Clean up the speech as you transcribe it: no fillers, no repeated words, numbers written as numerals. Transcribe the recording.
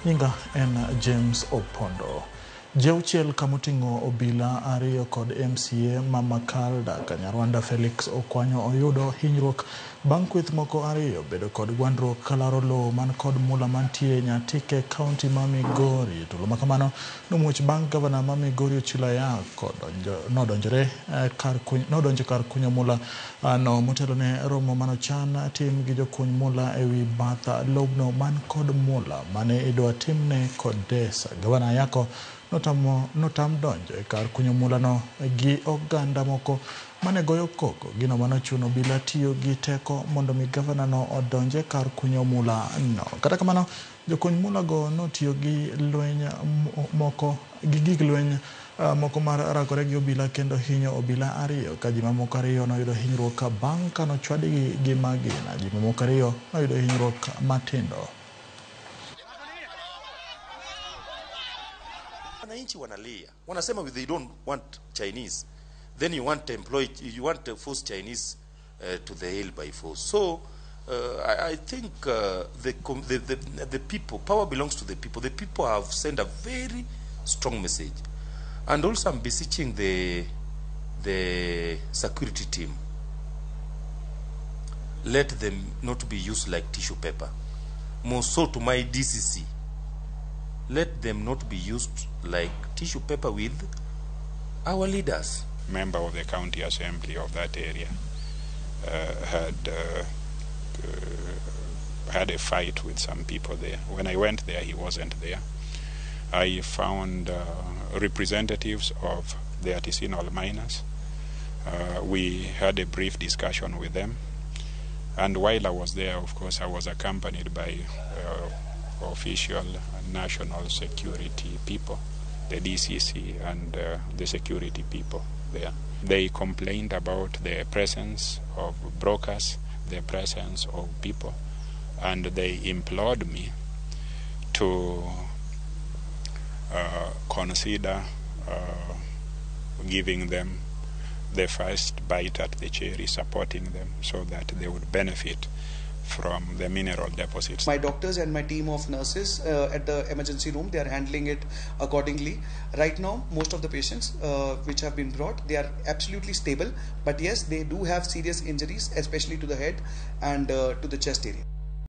Nyinga en James Opondo. Ji auchiel kamoting'o obila ariyo kod MCA ma Makalda Kanyarwanda Felix Okwanyo oyudo hinyruok bang' kweth moko ariyo bedo kod gwandruok kalaro lowo man kod mula mantie Nyatike kaunti ma Migori. Tulo makamano nomuoch bang' gavana ma Migori Ochilo Ayako nodonjo kar kunyo mula no motelo ne romo manochan tim gi jokuny mula ewi bath lobno man kod mula mane idwa timne kod desa. Gavana Ayako notam donjo e kar kunyo mula no gi oganda moko mane goyo koko, gino manochuno obila tiyo gi teko mondo mi gavana no odonj e kar kunyo mula no. Kata kamano, jokuny mula go notiyo gi lweny moko gi gig lweny moko mar rakore gi obila kendo hinyo obila ariyo ka ji mamoko ariyo noyudo hinyruok bang' kanochwadgi gi magina. Ji mamoko ariyo noyudo hinyruok matindo. Wananchi wanalia, wanasema they don't want Chinese, then you want to employ, you want to force Chinese to the hill by force. So I think the people, power belongs to the people. The people have sent a very strong message, and also I'm beseeching the security team. Let them not be used like tissue paper. More so to my DCC. Let them not be used like tissue paper with our leaders. Member of the county assembly of that area had a fight with some people there. When I went there, he wasn't there. I found representatives of the artisanal miners. We had a brief discussion with them. And while I was there, of course, I was accompanied by official national security people, the DCC and the security people there. They complained about the presence of brokers, the presence of people, and they implored me to consider giving them the first bite at the cherry, supporting them so that they would benefit from the mineral deposits. My doctors and my team of nurses at the emergency room, they are handling it accordingly. Right now, most of the patients which have been brought, they are absolutely stable, but yes, they do have serious injuries, especially to the head and to the chest area.